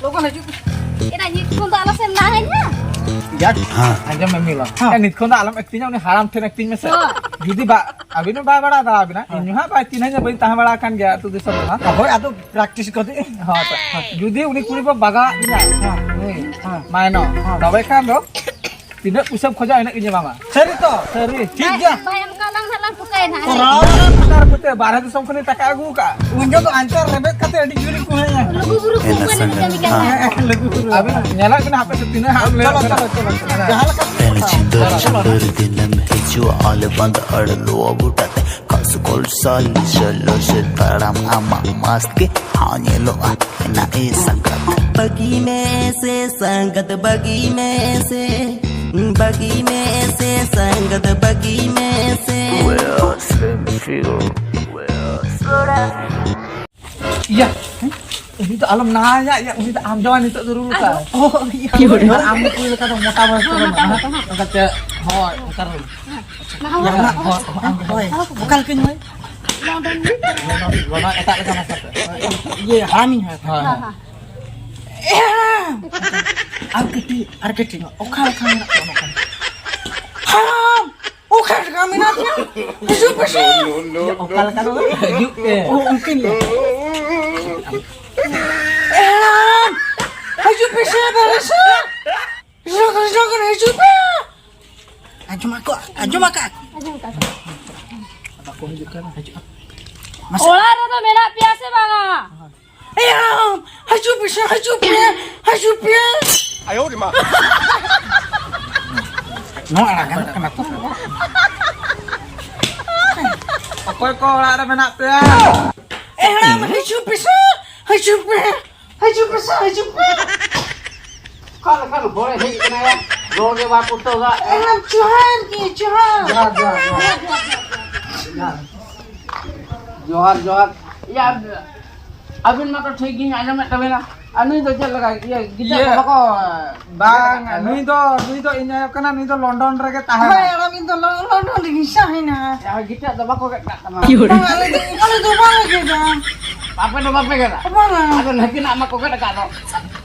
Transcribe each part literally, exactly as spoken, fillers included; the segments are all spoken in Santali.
ᱞᱚᱜᱚᱱ ᱦᱤᱡᱩᱜ ᱯᱮ᱾ ᱮᱨᱟ, ᱱᱤᱛ ᱠᱷᱚᱱ ᱫᱚ ᱟᱞᱚ ᱥᱮᱱ ᱞᱟᱦᱟᱭᱟ᱾ ᱭᱟ, ᱟᱸᱡᱚᱢ ᱢᱮ ᱢᱤᱞᱟ᱾ ᱦᱮᱸ᱾ ᱮ, ᱱᱤᱛ ᱠᱷᱚᱱ ᱫᱚ ᱟᱞᱚᱢ ᱮᱠᱴᱤᱝᱟ, ᱩᱱᱤ ᱦᱟᱲᱟᱢ ᱴᱷᱮᱱ ᱮᱠᱴᱤᱝ ᱢᱮᱥᱮ᱾ ᱦᱳᱭ᱾ ᱡᱩᱫᱤ ᱵᱟ-, ᱟᱹᱵᱤᱱ ᱦᱚᱸ ᱵᱟᱭ ᱵᱟᱲᱟᱭ ᱫᱟ ᱟᱹᱵᱤᱱᱟ, ᱦᱮᱸ᱾ ᱤᱧ ᱦᱚᱸ ᱦᱟᱸᱜ ᱵᱟᱭ ᱪᱤᱱᱦᱟᱹᱧᱟ, ᱵᱟᱹᱧ ᱛᱟᱦᱮᱸ ᱵᱟᱲᱟ ᱟᱠᱟᱱ ᱜᱮᱭᱟ ᱟᱹᱛᱩ ᱫᱤᱥᱚᱢ ᱨᱮ ᱦᱟᱸᱜ᱾ ᱦᱳᱭ, ᱟᱫᱚ ᱯᱨᱮᱠᱴᱤᱥ ᱠᱟᱛᱮ᱾ ᱦᱳᱭ, ᱛᱚ᱾ ᱡᱩᱫᱤ ᱩᱱᱤ ᱠᱩᱲᱤ ᱵᱚ ᱵᱟᱜᱟᱣᱟᱜ ᱵᱤᱱᱟ, ᱦᱮᱸ, ᱦᱮᱸ᱾ ᱢᱟᱭᱱᱚ, ᱦᱮᱸ᱾ ᱛᱚᱵᱮ ᱠᱷᱟᱱ ᱫᱚ ᱛᱤᱱᱟᱹᱜ ᱯᱩᱭᱥᱟᱹᱢ ᱠᱷᱚᱡᱟ, ᱤᱱᱟᱹᱜ ᱜᱤᱧ ᱮᱢᱟᱢᱟ᱾ ᱥᱟᱹᱨᱤ ᱛᱚ? ᱥᱟᱹᱨᱤ᱾ ᱴᱷᱤᱠ ᱜᱮᱭᱟ᱾ ᱵᱟᱭ ᱮᱢ ᱠᱟᱜ ᱞᱟᱝ ᱦᱟᱸᱜ ᱞᱟᱝ ᱴᱷᱚᱠᱟᱭᱮᱱᱟ᱾ ᱠᱚᱨᱟᱣ᱾ ᱟᱨ ᱯᱟᱛᱮ ᱵᱟᱨᱦᱮ ᱫᱤᱥᱚᱢ ᱠᱷᱚᱱᱤᱧ ᱴᱟᱠᱟ ᱟᱹᱜᱩ ᱠᱟᱜᱼᱟ᱾ ᱩᱱ ᱡᱚᱠᱷᱚᱱ ᱫᱚ ᱟᱧᱪᱟᱨ ᱨᱮᱵᱮᱫ ᱠᱟᱛᱮ ᱟᱹᱰᱤ ᱡᱳᱨᱤᱧ ᱠᱩᱦᱟᱹᱭᱟ᱾ ᱞᱩᱜᱩ ᱵᱩᱨᱩ ᱠᱚ ᱮᱱᱟ ᱠᱚ ᱮᱱᱮᱡ ᱥᱟᱱᱟ᱾ ᱠᱟᱹᱢᱤ ᱠᱟᱱᱟ᱾ ᱦᱮᱸ, ᱞᱩᱜᱩ ᱵᱩᱨᱩ᱾ ᱟᱵᱮᱱ ᱧᱮᱞᱚᱜ ᱵᱤᱱ ᱦᱟᱯᱮ ᱥᱮ ᱛᱤᱱᱟᱹᱜ ᱦᱟᱸᱜ ᱪᱚᱞᱚ, ᱞᱟᱹᱭ ᱪᱚᱞᱚ, ᱪᱚᱞᱚ, ᱪᱚᱞᱚ᱾ ᱡᱟᱦᱟᱸ ᱞᱮᱠᱟ᱾ ᱛᱮᱱ ᱪᱷᱤᱸᱫᱟᱹᱨ ᱪᱷᱤᱸᱫᱟᱹᱨ ᱫᱤᱱᱮᱢ ᱦᱤᱡᱩᱜᱼᱟ ᱟᱞᱮ ᱵᱟᱸᱫᱷ ᱟᱲᱮ ᱞᱚᱣᱟ ᱵᱩᱴᱟᱹ ᱛᱮ᱾ ᱠᱟᱥ ᱠᱚᱞ ᱥᱟᱞ ᱥᱚᱞᱚ ᱥᱮ ᱛᱟᱲᱟᱢ ᱟᱢᱟᱜ ᱢᱟᱥᱛ ᱜᱮ ᱦᱟᱣ ᱧᱮᱞᱚᱜᱼᱟ ᱮᱱᱟ ᱮ ᱥᱟᱸᱜᱟᱛ᱾ ᱵᱟᱹᱜᱤ ᱢᱮ ᱥᱮ ᱥᱟᱸᱜᱟᱛ, ᱵᱟᱹᱜᱤ ᱢᱮ ᱥᱮ, ᱵᱟᱹᱜᱤ ᱢᱮ ᱥᱮ ᱥᱟᱸᱜᱟᱛ, ᱵᱟᱹᱜᱤ ᱢᱮ ᱥᱮ᱾ ᱤᱭᱟ, ᱩᱱᱤ ᱫᱚ ᱟᱞᱚᱢ ᱱᱟᱭᱟ, ᱭᱟ, ᱩᱱᱤ ᱫᱚ ᱟᱢ ᱡᱟᱶᱟᱭ ᱱᱤᱛᱚᱜ ᱫᱚ ᱨᱩ ᱞᱮᱠᱟ᱾ ᱚ, ᱤᱭᱟᱹ᱾ ᱟᱢ ᱫᱚ ᱠᱩᱲᱤ ᱞᱮᱠᱟ ᱫᱚ ᱢᱚᱴᱟ ᱵᱚᱭᱚᱥ ᱠᱚᱨᱮ ᱦᱚᱸ, ᱢᱚᱴᱟ ᱵᱚᱭᱚᱥ ᱠᱚᱨᱮ᱾ ᱚᱱᱠᱟᱛᱮ, ᱦᱳᱭ, ᱚᱱᱠᱟ ᱨᱩ᱾ ᱦᱳᱭ, ᱦᱳᱭ, ᱦᱳᱭ, ᱚᱠᱟ ᱞᱮᱠᱟᱧ ᱦᱳᱭ? ᱞᱚᱱᱰᱚᱱ, ᱞᱚᱱᱰᱚᱱ, ᱮᱴᱟᱜ ᱞᱮᱠᱟ ᱵᱷᱟᱥᱟ ᱛᱮ᱾ ᱤᱭᱟᱹ, ᱦᱟᱲᱟᱢᱤᱧ ᱦᱳᱭ᱾ ᱦᱳᱭ, ᱦᱳᱭ᱾ ᱦᱳᱭ᱾ ᱮ ᱦᱟᱲᱟᱢ! ᱟᱨ ᱠᱟᱹᱴᱤᱡ, ᱟᱨ ᱠᱟᱹᱴᱤᱡ ᱧᱚᱜ᱾ ᱚᱠᱟ ᱞᱮᱠᱟ ᱢᱮᱱᱟᱜ ᱠᱚᱣᱟ ᱱᱚᱝᱠᱟᱱ? ᱦᱟᱲᱟᱢ! ᱚᱠᱟ ᱞᱮᱠᱟ ᱢᱮᱱᱟᱜ ᱯᱮᱭᱟ? ᱦᱤᱡᱩᱜ ᱯᱮᱥᱮ᱾ ᱚᱠᱟ ᱞᱮᱠᱟ ᱫᱚ ᱦᱤᱡᱩᱜ ᱯᱮ᱾ ᱚ, ᱩᱱᱠᱤᱱ ᱜᱮ᱾ ᱮ ᱦᱟᱲᱟᱢ! ᱦᱤᱡᱩᱜ ᱯᱮᱥᱮ, ᱵᱟᱨᱦᱮ ᱥᱮᱫ᱾ ᱦᱤᱡᱩᱜ ᱯᱮ, ᱦᱤᱡᱩᱜ ᱯᱮ᱾ ᱟᱸᱡᱚᱢ ᱟᱠᱚ, ᱟᱸᱡᱚᱢ ᱟᱠᱟᱫ᱾ ᱟᱸᱡᱚᱢ ᱟᱠᱟᱫ᱾ ᱵᱟᱠᱚ ᱦᱤᱡᱩᱜ ᱠᱟᱱᱟ, ᱦᱤᱡᱩᱜ᱾ ᱢᱟᱥᱮ᱾ ᱚᱲᱟᱜ ᱨᱮᱫᱚ ᱢᱮᱱᱟᱜ ᱯᱮᱭᱟ ᱥᱮ ᱵᱟᱝᱟ? ᱮ ᱦᱟᱲᱟᱢ, ᱦᱤᱡᱩᱜ ᱯᱮᱥᱮ, ᱦᱤᱡᱩᱜ ᱯᱮ, ᱦᱤᱡᱩᱜ ᱯᱮ᱾ ᱟᱭᱳ ᱨᱮ ᱢᱟ᱾ ᱱᱚᱣᱟ ᱟᱲᱟᱜ ᱜᱟᱱᱚᱜ ᱠᱟᱱᱟ ᱛᱚ? ᱚᱠᱚᱭ ᱠᱚ ᱚᱲᱟᱜ ᱨᱮ ᱢᱮᱱᱟᱜ ᱯᱮᱭᱟ? ᱮ ᱦᱟᱲᱟᱢ, ᱦᱤᱡᱩᱜ ᱯᱮᱥᱮ, ᱦᱤᱡᱩᱜ ᱯᱮ, ᱦᱤᱡᱩᱜ ᱯᱮᱥᱮ, ᱦᱤᱡᱩᱜ ᱯᱮ᱾ ᱚᱠᱟ ᱞᱮᱠᱟᱱ ᱦᱚᱲᱮ ᱦᱮᱡ ᱠᱟᱱᱟᱭᱟ? ᱨᱚᱲ ᱜᱮ ᱵᱟᱭ ᱯᱩᱥᱴᱟᱹᱣ ᱫᱟ᱾ ᱮ ᱦᱟᱲᱟᱢ, ᱡᱚᱦᱟᱨ ᱜᱮ, ᱡᱚᱦᱟᱨ᱾ ᱡᱚᱦᱟᱨ, ᱡᱚᱦᱟᱨ, ᱡᱚᱦᱟᱨ᱾ ᱡᱚᱦᱟᱨ, ᱡᱚᱦᱟᱨ᱾ ᱭᱟ, ᱟᱹᱵᱤᱱ ᱢᱟᱛᱚ ᱴᱷᱤᱠ ᱜᱤᱧ ᱟᱸᱡᱚᱢᱮᱫ ᱛᱟᱵᱤᱱᱟ᱾ ᱟᱨ ᱱᱩᱭ ᱫᱚ ᱪᱮᱫ ᱞᱮᱠᱟ? ᱤᱭᱟᱹ, ᱜᱤᱫᱽᱨᱟᱹ ᱤᱭᱟᱹ, ᱠᱚ ᱵᱟᱠᱚ ᱵᱟᱝ, ᱤᱭᱟᱹ ᱱᱩᱭ ᱫᱚ, ᱱᱩᱭ ᱫᱚ ᱤᱧ ᱟᱭᱳ ᱠᱟᱱᱟ, ᱱᱩᱭ ᱫᱚ ᱞᱚᱱᱰᱚᱱ ᱨᱮᱜᱮ ᱛᱟᱦᱮᱱᱟ᱾ ᱦᱳᱭ, ᱟᱨ ᱟᱹᱵᱤᱱ ᱫᱚ ᱞᱚ-, ᱞᱚᱱᱰᱚᱱ ᱨᱮᱜᱮ ᱛᱟᱦᱮᱱᱟ᱾ ᱟᱨ ᱜᱤᱫᱽᱨᱟᱹ ᱫᱚ ᱵᱟᱠᱚ ᱜᱮᱫ ᱠᱟᱜ ᱛᱟᱢᱟ᱾ ᱵᱟᱝ, ᱟᱞᱮ ᱫᱚ, ᱟᱞᱮ ᱫᱚ ᱵᱟᱞᱮ ᱜᱮᱫᱟ᱾ ᱟᱯᱮ ᱫᱚ ᱵᱟᱯᱮ ᱜᱮᱫᱟ? ᱵᱟᱝᱟ᱾ ᱟᱫᱚ ᱱᱟᱹᱠᱤᱱᱟᱜ ᱢᱟᱠᱚ ᱜᱮᱫ ᱟᱠᱟᱫ ᱫᱚ᱾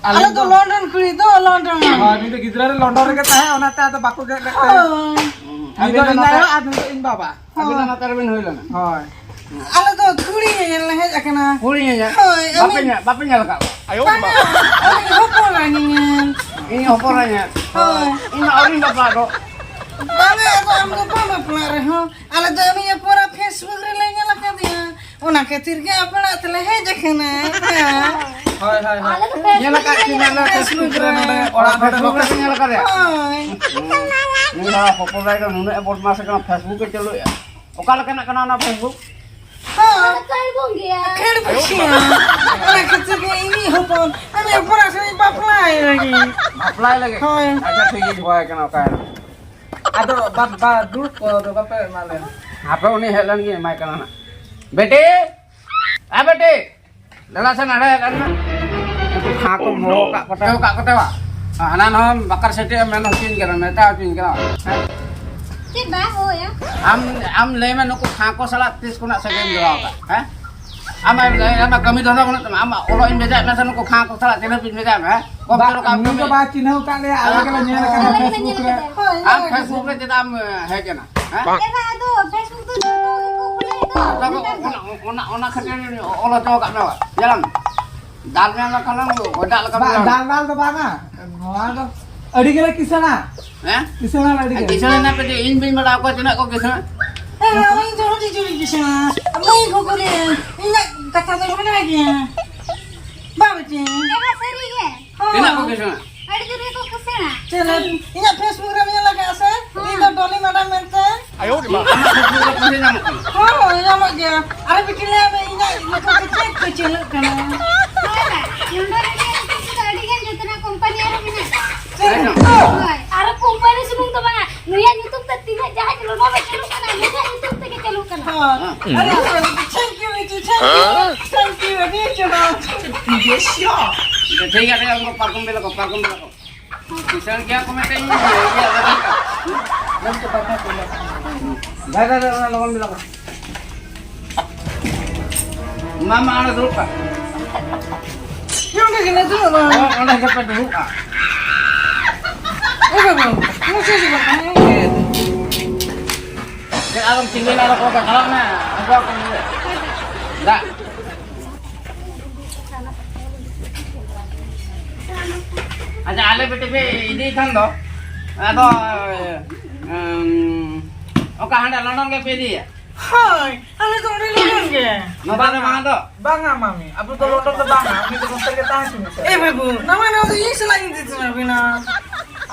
ᱟᱞᱮ ᱫᱚ ᱞᱚᱱᱰᱚᱱ ᱠᱩᱲᱤ ᱫᱚ ᱞᱚᱱᱰᱚᱱ᱾ ᱦᱳᱭ, ᱩᱱᱤ ᱫᱚ ᱜᱤᱫᱽᱨᱟᱹ ᱨᱮ ᱞᱚᱱᱰᱚᱱ ᱨᱮᱜᱮ ᱛᱟᱦᱮᱸ, ᱚᱱᱟᱛᱮ ᱟᱫᱚ ᱵᱟᱠᱚ ᱜᱮᱫ ᱞᱮᱫ ᱛᱟᱭᱟ᱾ ᱦᱳᱭ᱾ ᱩᱱᱤ ᱫᱚ ᱟᱹᱵᱤᱱ ᱫᱚ ᱤᱧ ᱱᱚᱛᱮ ᱟᱭᱳ ᱟᱨ ᱱᱩᱭ ᱫᱚ ᱤᱧ ᱵᱟᱵᱟ᱾ ᱟᱹᱵᱤᱱ ᱫᱚ ᱦᱳᱭ᱾ ᱱᱚᱛᱮ ᱨᱮᱵᱤᱱ ᱦᱩᱭ ᱞᱮᱱᱟ? ᱦᱳᱭ᱾ ᱟᱞᱮ ᱫᱚ ᱠᱩᱲᱤ ᱧᱮᱧᱮᱞ ᱞᱮ ᱦᱮᱡ ᱟᱠᱟᱱᱟ᱾ ᱠᱩᱲᱤ ᱧᱮᱧᱮᱞ? ᱦᱳᱭ, ᱵᱟᱯᱮ ᱟᱹᱞᱤᱧ ᱧᱮᱞ, ᱵᱟᱯᱮ ᱧᱮᱞ ᱟᱠᱟᱫ ᱠᱚᱣᱟ? ᱵᱟᱝᱟ, ᱟᱹᱞᱤᱧ ᱦᱚᱯᱚᱱ ᱨᱟ ᱧᱮᱧᱮᱞ᱾ ᱤᱧ ᱦᱚᱯᱚᱱ ᱨᱟ ᱧᱮᱧᱮᱞ? ᱦᱳᱭ᱾ ᱤᱧ ᱢᱟ ᱟᱹᱣᱨᱤᱧ ᱵᱟᱯᱞᱟᱜ ᱫᱚ᱾ ᱵᱟᱝᱟ, ᱟᱫᱚ ᱟᱢ ᱫᱚ ᱵᱟᱢ ᱵᱟᱯᱞᱟᱜ ᱨᱮᱦᱚᱸ, ᱟᱞᱮ ᱫᱚ ᱩᱱᱤ ᱯᱚᱨᱟ Facebook ᱨᱮᱞᱮ ᱧᱮᱞ ᱟᱠᱟᱫᱮᱭᱟ, ᱚᱱᱟ ᱠᱷᱟᱹᱛᱤᱨ ᱜᱮ ᱟᱯᱮ ᱚᱲᱟᱜ ᱛᱮᱞᱮ ᱦᱮᱡ ᱟᱠᱟᱱᱟ᱾ ᱦᱳᱭ, ᱦᱳᱭ, ᱦᱳᱭ᱾ ᱟᱞᱮ ᱫᱚ ᱧᱮᱞ ᱟᱠᱟᱫ ᱠᱤᱱᱟ ᱞᱮ Facebook ᱨᱮ, ᱱᱚᱰᱮ ᱚᱲᱟᱜ ᱱᱚᱰᱮ ᱵᱟᱯᱮ ᱧᱮᱞ ᱟᱠᱟᱫᱮᱭᱟ? ᱦᱳᱭ᱾ ᱩᱱᱤ ᱦᱚᱸ ᱦᱚᱯᱚᱱ ᱨᱟᱭ ᱫᱚ ᱱᱩᱱᱟᱹᱜ ᱮ ᱵᱚᱫᱢᱟᱥ ᱠᱟᱱᱟ, Facebook ᱮ ᱪᱟᱹᱞᱩᱭᱮᱫᱼᱟ᱾ ᱚᱠᱟ ᱞᱮᱠᱟᱱᱟᱜ ᱠᱟᱱᱟ ᱚᱱᱟ Facebook? ᱦᱳᱭ᱾ ᱚᱱᱟ ᱠᱟᱹᱲᱵᱩᱝ ᱜᱮᱭᱟ᱾ ᱠᱟᱹᱲᱵᱩᱝ ᱜᱮᱭᱟ᱾ ᱚᱱᱟ ᱠᱷᱟᱹᱛᱤᱨ ᱜᱮ ᱤᱧᱤᱡ ᱦᱚᱯᱚᱱ, ᱟᱞᱮ ᱦᱚᱯᱚᱱ ᱥᱟᱶ ᱤᱧ ᱵᱟᱯᱞᱟᱭ ᱞᱟᱹᱜᱤᱫ᱾ ᱵᱟᱯᱞᱟᱭ ᱞᱟᱹᱜᱤᱫ? ᱦᱳᱭ᱾ ᱟᱪᱪᱷᱟ, ᱴᱷᱤᱠ ᱜᱮᱭᱟ, ᱦᱚᱦᱚᱭ ᱠᱟᱱᱟ, ᱚᱠᱟᱭ ᱱᱟ? ᱟᱫᱚ ᱵᱟ-, ᱵᱟ-, ᱫᱩᱲᱩᱵ ᱠᱚ ᱫᱚ ᱵᱟᱯᱮ ᱮᱢᱟ ᱞᱮᱭᱟ? ᱦᱟᱯᱮ, ᱩᱱᱤ ᱦᱮᱡ ᱞᱮᱱ ᱜᱮ, ᱮᱢᱟᱭ ᱠᱟᱱᱟ ᱱᱟᱜ᱾ ᱵᱮᱴᱤ! ᱮ ᱵᱮᱴᱤ! ᱫᱮᱞᱟ ᱥᱮ ᱱᱟᱰᱮ ᱦᱮᱡ ᱞᱮᱱ ᱢᱮ᱾ ᱩᱱᱠᱩ ᱠᱷᱟᱸ ᱠᱚ ᱦᱚᱦᱚ ᱠᱟᱜ ᱠᱚ ᱛᱟᱦᱮᱸ, ᱠᱟᱜ ᱠᱚ ᱛᱟᱦᱮᱸ ᱵᱟ? ᱦᱟᱱᱟ ᱱᱚᱣᱟ ᱵᱟᱠᱟᱨ ᱥᱮᱴᱤ ᱮᱢ ᱢᱮᱱ ᱦᱚᱪᱚᱧ ᱠᱟᱱᱟ, ᱢᱮᱛᱟ ᱦᱚᱪᱚᱧ ᱠᱟᱱᱟ᱾ ᱦᱮᱸ? ᱪᱮᱫ ᱵᱟᱝ ᱦᱳᱭᱟ? ᱟᱢ, ᱟᱢ ᱞᱟᱹᱭ ᱢᱮ, ᱱᱩᱠᱩ ᱠᱷᱟᱸ ᱠᱚ ᱥᱟᱞᱟᱜ ᱛᱤᱥ ᱠᱷᱚᱱᱟᱜ ᱥᱟᱹᱜᱟᱹᱭ ᱡᱚᱲᱟᱣ ᱟᱠᱟᱫ, ᱦᱮᱸ? ᱟᱢ, ᱟᱢ, ᱟᱢᱟᱜ ᱠᱟᱹᱢᱤ ᱫᱷᱚᱱᱫᱟ ᱵᱟᱹᱱᱩᱜ ᱛᱟᱢᱟ? ᱟᱢ ᱚᱞᱚᱜ ᱤᱧ ᱵᱷᱮᱡᱟᱭᱮᱫ ᱢᱮᱭᱟ ᱥᱮ ᱱᱩᱠᱩ ᱠᱷᱟᱸ ᱠᱚ ᱥᱟᱞᱟᱜ ᱛᱤᱱᱟᱹᱜ ᱤᱧ ᱵᱷᱮᱡᱟᱭᱮᱫ ᱢᱮᱭᱟ, ᱦᱮᱸ? ᱠᱚᱢ ᱵᱟ-, ᱪᱚᱨᱚᱠ ᱟᱢ ᱱᱩᱭ ᱫᱚ ᱠᱟᱹᱢᱤ᱾ ᱵᱟᱭ ᱪᱤᱱᱦᱟᱹᱣ ᱟᱠᱟᱫ ᱞᱮᱭᱟ, ᱟᱞᱮ ᱜᱮᱞᱮ ᱧᱮᱞ ᱟᱠᱟᱫᱟ ᱟᱞᱮ ᱜᱮᱞᱮ ᱧᱮᱞ Facebook ᱨᱮ᱾ ᱟᱠᱟᱫᱟ᱾ ᱦᱳᱭ, ᱟᱢ ᱦᱳᱭ, Facebook ᱨᱮ ᱪᱮᱫᱟᱜ ᱮᱢ ᱦᱮᱡ ᱮᱱᱟ, ᱦᱮᱸ? ᱮ ᱵᱟ, ᱟᱫᱚ Facebook ᱫᱚ ᱡᱚᱛᱚ ᱜᱮᱠᱚ ᱠᱷᱩᱞᱟᱹᱣᱮᱫ ᱫᱚ᱾ ᱟᱫᱚ ᱱᱮᱛᱟᱨ ᱫᱚ᱾ ᱚᱱᱟ, ᱚᱱᱟ, ᱚᱱᱟ ᱠᱷᱟᱹᱛᱤᱨ ᱚᱞ ᱦᱚᱪᱚ ᱟᱠᱟᱫ ᱢᱮᱭᱟ, ᱧᱮᱞᱟᱢ᱾ ᱫᱟᱞ ᱢᱮ ᱵᱟᱠᱷᱟᱱ ᱜᱚᱰᱟ ᱞᱮᱠᱟ ᱵᱟ-, ᱵᱩᱡᱷᱟᱹᱣ᱾ ᱫᱟᱞ, ᱫᱟᱞ ᱫᱚ ᱵᱟᱝᱟ᱾ ᱱᱚᱣᱟ ᱫᱚ ᱟᱹᱰᱤ ᱜᱮᱞᱮ ᱠᱤᱥᱟᱹᱬᱟ᱾ ᱦᱮᱸ? ᱠᱤᱥᱟᱹᱬ ᱦᱚᱲ ᱟᱹᱰᱤ ᱜᱮ᱾ ᱠᱤᱥᱟᱹᱬ ᱦᱮᱱᱟᱜ ᱯᱮ ᱡᱮ ᱤᱧ ᱵᱟᱹᱧ ᱵᱟᱲᱟᱭ ᱚᱠᱚᱭ ᱛᱤᱱᱟᱹᱜ ᱠᱚ ᱠᱤᱥᱟᱹᱬᱟ? ᱦᱮᱸ, ᱤᱧ ᱫᱚ ᱟᱹᱰᱤ ᱡᱳᱨᱤᱧ ᱠᱤᱥᱟᱹᱬᱟ᱾ ᱢᱟᱹᱭ ᱠᱚ ᱠᱚᱨᱮ ᱤᱧᱟᱹᱜ ᱠᱟᱛᱷᱟ ᱫᱚ ᱵᱟᱰᱟᱭ ᱜᱮᱭᱟ᱾ ᱵᱟᱵᱟ ᱪᱮ? ᱮ ᱵᱟ, ᱥᱟᱹᱨᱤ ᱜᱮ᱾ ᱦᱳᱭ᱾ ᱛᱤᱱᱟᱹᱜ ᱠᱚ ᱠᱤᱥᱟᱹᱬᱟ? ᱟᱹᱰᱤ ᱡᱳᱨ ᱜᱮᱠᱚ ᱠᱤᱥᱟᱹᱬᱟ᱾ ᱪᱮᱫ? ᱤᱧᱟᱹᱜ Facebook ᱨᱮᱢ ᱧᱮᱞ ᱟᱠᱟᱫᱼᱟ ᱥᱮ? ᱦᱮᱸ᱾ ᱤᱧ ᱫᱚ ᱰᱚᱞᱤ ᱢᱮᱰᱟᱢ ᱢᱮᱱᱛᱮ᱾ ᱟᱭᱳ ᱨᱮ ᱢᱟ᱾ ᱟᱢᱟᱜ Facebook ᱨᱮ ᱯᱚᱭᱥᱟ ᱧᱟᱢᱚᱜ ᱠᱟᱱᱟ? ᱦᱳᱭ, ᱧᱟᱢᱚᱜ ᱜᱮᱭᱟ᱾ ᱟᱨᱮ ᱵᱤᱴᱤ, ᱞᱟᱹᱭ ᱢᱮ, ᱤᱧᱟᱹᱜ ᱧᱩᱛᱩᱢ ᱛᱮ ᱪᱮᱫ ᱠᱚ ᱪᱟᱹᱞᱩᱜ ᱠᱟᱱᱟ? ᱦᱳᱭ ᱵᱟ, ᱱᱚᱰᱮ ᱨᱮᱜᱮ ᱧᱩᱛᱩᱢ ᱛᱮᱫᱚ ᱟᱹᱰᱤ ᱜᱟᱱ ᱡᱚᱛᱚᱱᱟᱜ ᱠᱳᱢᱯᱟᱱᱤ ᱟᱨᱚ ᱢᱮᱱᱟᱜᱼᱟ᱾ ᱪᱮᱫ? ᱦᱳᱭ, ᱟᱨᱚ ᱠᱳᱢᱯᱟᱱᱤ ᱥᱩᱢᱩᱝ ᱫᱚ ᱵᱟᱝᱟ, ᱱᱩᱭᱟᱜ ᱧᱩᱛᱩᱢ ᱛᱮ ᱛᱤᱱᱟᱹᱜ ᱡᱟᱦᱟᱡᱽ ᱞᱚᱱᱚ ᱪᱟᱹᱞᱩᱜ ᱠᱟᱱᱟ, ᱱᱩᱭᱟᱜ ᱧᱩᱛᱩᱢ ᱛᱮᱜᱮ ᱪᱟᱹᱞᱩᱜ ᱠᱟᱱᱟ᱾ ᱦᱳᱭ᱾ ᱟᱨᱮ, thank you, ᱵᱤᱴᱤ, thank you, thank you, ᱟᱹᱰᱤ ᱪᱮᱦᱨᱟ᱾ ᱴᱷᱤᱠ ᱜᱮᱭᱟ, ᱴᱷᱤᱠ ᱜᱮᱭᱟ, ᱩᱱᱠᱩ ᱯᱟᱨᱠᱚᱢ ᱵᱮᱞᱟ ᱠᱚ, ᱯᱟᱨᱠᱚᱢ ᱵᱮᱞᱟ ᱠᱚ᱾ ᱠᱤᱥᱟᱹᱬ ᱜᱮᱭᱟ ᱠᱚ ᱢᱮᱱᱛᱮ ᱤᱧ ᱤᱭᱟᱹ ᱞᱮᱫᱟ᱾ ᱫᱟᱫᱟ, ᱫᱟᱫᱟ, ᱚᱱᱟ ᱞᱚᱜᱚᱱ ᱵᱮᱞᱟ ᱠᱚ᱾ ᱢᱟ, ᱢᱟ, ᱚᱸᱰᱮ ᱫᱩᱲᱩᱵ ᱠᱟᱜ᱾ ᱦᱮᱸ, ᱚᱸᱰᱮ ᱜᱮᱞᱮ ᱫᱩᱲᱩᱵᱼᱟ᱾ ᱦᱚᱸ, ᱚᱸᱰᱮ ᱜᱮᱯᱮ ᱫᱩᱲᱩᱵᱼᱟ᱾ ᱮ ᱵᱟᱹᱵᱩ, ᱢᱟᱥᱮ ᱫᱚ ᱵᱟᱝ᱾ ᱪᱮᱫ ᱟᱫᱚᱢ ᱛᱤᱸᱜᱩᱭᱮᱱᱟ, ᱟᱫᱚ ᱠᱚ ᱪᱟᱞᱟᱜ ᱢᱮ᱾ ᱩᱱᱠᱩ ᱠᱚ ᱫᱟᱜ᱾ ᱟᱪᱪᱷᱟ, ᱟᱞᱮ ᱵᱤᱴᱤ ᱯᱮ ᱤᱫᱤᱭ ᱠᱷᱟᱱ ᱫᱚ, ᱟᱫᱚ, ᱩᱸ, ᱚᱠᱟ ᱦᱟᱸᱰᱮ ᱞᱚᱱᱰᱚᱱ ᱜᱮᱯᱮ ᱤᱫᱤᱭᱟ? ᱦᱳᱭ, ᱟᱞᱮ ᱫᱚ ᱚᱸᱰᱮ ᱞᱮ ᱧᱟᱢ ᱜᱮ᱾ ᱱᱚᱛᱮ ᱫᱚ ᱵᱟᱝ ᱫᱚ? ᱵᱟᱝᱟ, ᱢᱟᱢᱤ, ᱟᱵᱚ ᱫᱚ ᱞᱚᱱᱰᱚᱱ ᱫᱚ ᱵᱟᱝᱟ, ᱩᱱᱤ ᱫᱚ ᱱᱚᱛᱮ ᱜᱮ ᱛᱟᱦᱮᱸ ᱦᱚᱪᱚ ᱢᱮᱥᱮ᱾ ᱮ ᱵᱟᱹᱵᱩ, ᱱᱚᱣᱟ ᱱᱚᱣᱟ ᱫᱚ ᱤᱧ ᱥᱟᱞᱟᱜ ᱤᱧ ᱤᱫᱤ ᱛᱚᱨᱟ ᱵᱤᱱᱟ᱾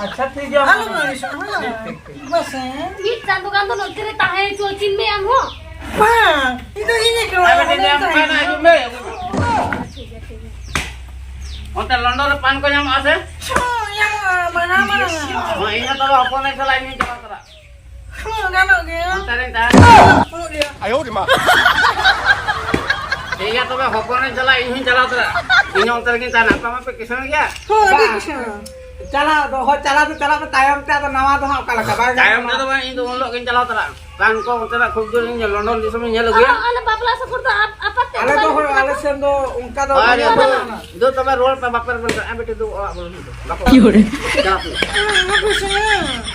ᱟᱪᱪᱷᱟ, ᱴᱷᱤᱠ ᱜᱮᱭᱟ, ᱟᱞᱚ ᱢᱟᱢᱤ᱾ ᱵᱟᱹᱲᱤᱡᱚᱜ ᱢᱟ᱾ ᱴᱷᱤᱠ, ᱴᱷᱤᱠ, ᱴᱷᱤᱠ᱾ ᱢᱟᱥᱮ᱾ ᱢᱤᱫ ᱪᱟᱸᱫᱳ ᱜᱟᱱ ᱫᱚ ᱱᱚᱛᱮ ᱨᱮ ᱛᱟᱦᱮᱸ ᱦᱚᱪᱚ ᱟᱹᱠᱤᱱ ᱢᱮ ᱟᱢ ᱦᱚᱸ᱾ ᱵᱟᱝ, ᱤᱧ ᱫᱚ ᱤᱧ ᱮᱠᱞᱟ᱾ ᱟᱨ ᱢᱤᱫᱴᱮᱱ ᱚᱸᱰᱮ ᱫᱚ ᱛᱟᱦᱮᱸ ᱵᱟᱝ ᱦᱚᱪᱚ᱾ ᱦᱤᱡᱩᱜ ᱢᱮ᱾ ᱚᱱᱛᱮ ᱞᱚᱱᱰᱚᱱ ᱨᱮ ᱯᱟᱱ ᱠᱚ ᱧᱟᱢᱚᱜᱼᱟ ᱥᱮ? ᱦᱳᱭ, ᱧᱟᱢᱚᱜᱼᱟ, ᱢᱟᱨᱟᱝ ᱢᱟᱨᱟᱝ ᱧᱟᱢᱚᱜᱼᱟ᱾ ᱦᱳᱭ, ᱤᱧ ᱦᱚᱸ ᱛᱚᱵᱮ ᱦᱚᱯᱚᱱ ᱮ ᱥᱟᱞᱟᱜ ᱤᱧ ᱪᱟᱞᱟᱣ ᱛᱚᱨᱟᱜ᱾ ᱦᱚᱸ, ᱜᱟᱱᱚᱜ ᱜᱮᱭᱟ᱾ ᱚᱱᱛᱮ ᱨᱮ ᱛᱟᱦᱮᱸ᱾ ᱦᱩᱭᱩᱜ ᱜᱮᱭᱟ᱾ ᱟᱭᱳ ᱨᱮ ᱢᱟ᱾ ᱴᱷᱤᱠ ᱜᱮᱭᱟ, ᱛᱚᱵᱮ ᱦᱚᱯᱚᱱ ᱮ ᱪᱟᱞᱟᱜ, ᱤᱧ ᱦᱚᱸᱧ ᱪᱟᱞᱟᱣ ᱛᱚᱨᱟᱜ᱾ ᱤᱧ ᱦᱚᱸ ᱚᱱᱛᱮ ᱨᱮᱜᱤᱧ ᱛᱟᱦᱮᱱᱟ᱾ ᱟᱯᱮ ᱢᱟᱯᱮ ᱠᱤᱥᱟᱹᱬ ᱜᱮᱭᱟ᱾ ᱦᱳᱭ, ᱟᱹᱰᱤ ᱵᱟᱝ᱾ ᱠᱤᱥᱟᱹᱬ᱾ ᱪᱟᱞᱟᱣ ᱫᱚ, ᱦᱳᱭ, ᱪᱟᱞᱟᱣ ᱫᱚ ᱪᱟᱞᱟᱜ ᱯᱮ, ᱛᱟᱭᱚᱢ ᱛᱮ ᱟᱫᱚ ᱱᱟᱣᱟ ᱫᱚ ᱦᱟᱸᱜ ᱚᱠᱟ ᱞᱮᱠᱟ? ᱵᱟᱭ ᱛᱟᱭᱚᱢ ᱜᱟᱱᱚᱜᱼᱟ᱾ ᱛᱮᱫᱚ ᱵᱟᱝ, ᱤᱧ ᱫᱚ ᱩᱱ ᱦᱤᱞᱳᱜ ᱜᱤᱧ ᱪᱟᱞᱟᱣ ᱛᱚᱨᱟᱜᱼᱟ᱾ ᱨᱟᱱ ᱠᱚ ᱚᱱᱛᱮᱱᱟᱜ ᱠᱷᱩᱵ ᱡᱳᱨ ᱤᱧ ᱞᱚᱱᱰᱚᱱ ᱫᱤᱥᱚᱢ ᱤᱧ ᱧᱮᱞ ᱟᱹᱜᱩᱭᱟ᱾ ᱟᱞᱮ ᱵᱟᱯᱞᱟ ᱥᱚᱯᱚᱨ ᱫᱚ ᱟᱯ-, ᱟᱯᱟᱛ ᱛᱮᱫ ᱟᱞᱮ ᱫᱚ ᱵᱟᱞᱮ ᱦᱳᱭ, ᱪᱟᱞᱟᱜᱼᱟ᱾ ᱟᱞᱮ ᱥᱮᱱ ᱫᱚ ᱚᱱᱠᱟ ᱫᱚ ᱦᱳᱭ, ᱵᱟᱞᱮ ᱫᱩ, ᱪᱟᱞᱟᱜᱼᱟ᱾ ᱫᱩ ᱛᱚᱵᱮ ᱨᱩᱣᱟᱹᱲ ᱯᱮ, ᱵᱟᱯᱮ ᱨᱩᱣᱟᱹᱲ ᱫᱟᱲᱮᱭᱟᱜᱼᱟ᱾ ᱵᱤᱴᱤ, ᱫᱩ ᱚᱲᱟᱜ ᱵᱚᱞᱚᱱ ᱢᱮ᱾ ᱵᱟᱠᱚ ᱪᱟᱞᱟᱜ ᱯᱮ᱾ ᱦᱮᱸ, ᱦᱟᱯᱮ ᱥᱮ᱾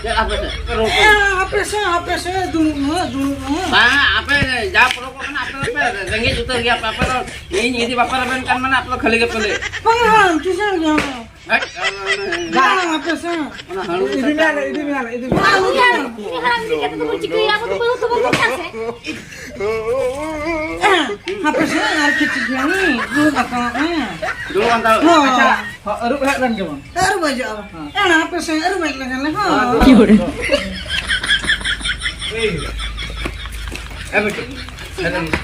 ᱪᱮᱫ ᱦᱟᱯᱮ ᱥᱮ? ᱨᱩᱣᱟᱹᱲ ᱯᱮ᱾ ᱦᱮᱸ, ᱦᱟᱯᱮ ᱥᱮ, ᱦᱟᱯᱮ ᱥᱮ, ᱫᱩᱲᱩᱵ ᱢᱮ, ᱫᱩᱲᱩᱵ ᱢᱮ᱾ ᱵᱟᱝ, ᱟᱯᱮ ᱡᱟ ᱯᱚᱨᱚᱵᱚᱜ ᱠᱟᱱᱟ, ᱟᱯᱮ ᱫᱚᱯᱮ ᱨᱮᱸᱜᱮᱡ ᱩᱛᱟᱹᱨ ᱜᱮᱭᱟ ᱯᱮ᱾ ᱟᱯᱮ ᱫᱚ ᱤᱧ ᱤᱫᱤ ᱵᱟᱯᱮ ᱨᱮᱵᱮᱱ ᱠᱟᱱ ᱢᱟᱱᱮ ᱟᱯᱮ ᱫᱚ ᱠᱷᱟᱹᱞᱤ ᱜᱮᱯᱮ ᱞᱟᱹᱭᱟ᱾ ᱵᱟᱝ, ᱵᱟᱝ, ᱠᱤᱥᱟᱹᱬ ᱜᱮᱭᱟ ᱞᱮ᱾ ᱦᱮᱸ? ᱵᱟᱝ, ᱟᱯᱮ ᱥᱮ᱾ ᱚᱱᱟ ᱦᱟᱹᱬᱩ ᱤᱫᱤ ᱢᱮᱭᱟᱞᱮ, ᱤᱫᱤ ᱢᱮᱭᱟᱞᱮ, ᱤᱫᱤ ᱢᱮᱭᱟᱞᱮ᱾ ᱵᱟᱝ, ᱩᱱᱤ ᱦᱟᱲᱟᱢ, ᱩᱱᱤ ᱦᱟᱲᱟᱢ ᱤᱫᱤ ᱠᱟᱛᱮ ᱫᱚᱵᱚᱱ ᱪᱤᱠᱟᱹᱭᱟ? ᱟᱵᱚ ᱫᱚ ᱵᱟᱹᱦᱩ ᱛᱮᱵᱚᱱ ᱫᱮᱡᱚᱜᱼᱟ ᱥᱮ? ᱦᱟᱯᱮ ᱥᱮ, ᱟᱨ ᱠᱤᱪᱷᱩ ᱜᱟᱱ ᱫᱩᱲᱩᱵ ᱦᱟᱛᱟᱲᱚᱜ ᱢᱮ᱾ ᱫᱩᱲᱩᱵ ᱦᱟᱛᱟᱲᱚᱜ ᱢᱮ᱾ ᱦᱚᱸ᱾ ᱟᱪᱪᱷᱟ, ᱦᱚᱸ, ᱟᱹᱨᱩᱵ ᱦᱮᱡ ᱞᱮᱱ ᱜᱮᱵᱚᱱ᱾ ᱟᱹᱨᱩᱵ ᱦᱤᱡᱩᱜᱼᱟ᱾ ᱦᱚᱸ᱾ ᱮᱱᱟ, ᱦᱟᱯᱮ ᱥᱮ, ᱟᱹᱨᱩᱵ ᱦᱮᱡ ᱞᱮᱱ ᱜᱮ, ᱦᱚᱸ᱾ ᱦᱚᱸ, ᱫᱩᱲᱩᱵ, ᱫᱩᱲᱩᱵ᱾ ᱮᱭ, ᱮ ᱵᱤᱴᱤ, ᱦᱮᱡ ᱞᱮᱱ ᱢᱮ᱾